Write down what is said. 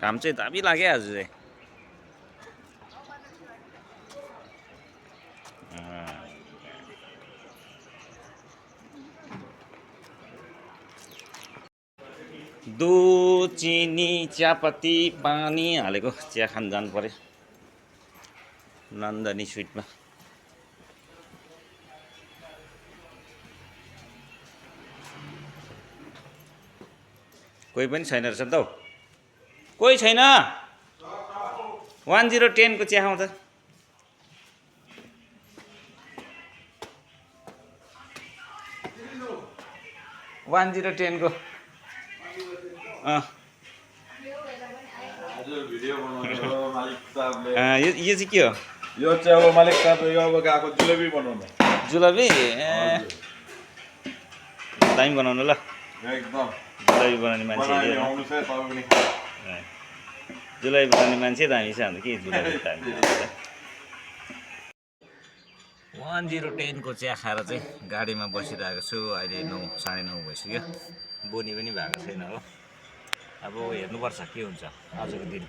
घाम चाहिँ दामी लाग्यो आज चाहिँ। दुध चिनी चियापत्ती पानी हालेको चिया खान जानु पर्यो नन्दनी स्विटमा। कोही पनि छैन रहेछ नि त हौ, कोही छैन। 1010 को चिया खाउँ त। वान 1010 को यो चाहिँ के हो? यो चाहिँ अब मालिक साहब यो अब गएको जुलेबी बनाउनु। जुलेबी दामी बनाउनु ल। एकदम जुलेबी बनाउने मान्छे जुलेबी बनाउने मान्छे दामी छ अन्त के जुलेबी दामी 1010 को चिया खाएर चाहिँ गाडीमा बसिरहेको छु। अहिले 9 साढे 9 भइसक्यो। बोनी पनि भएको छैन हो। अब हेर्नुपर्छ के हुन्छ आजको दिन।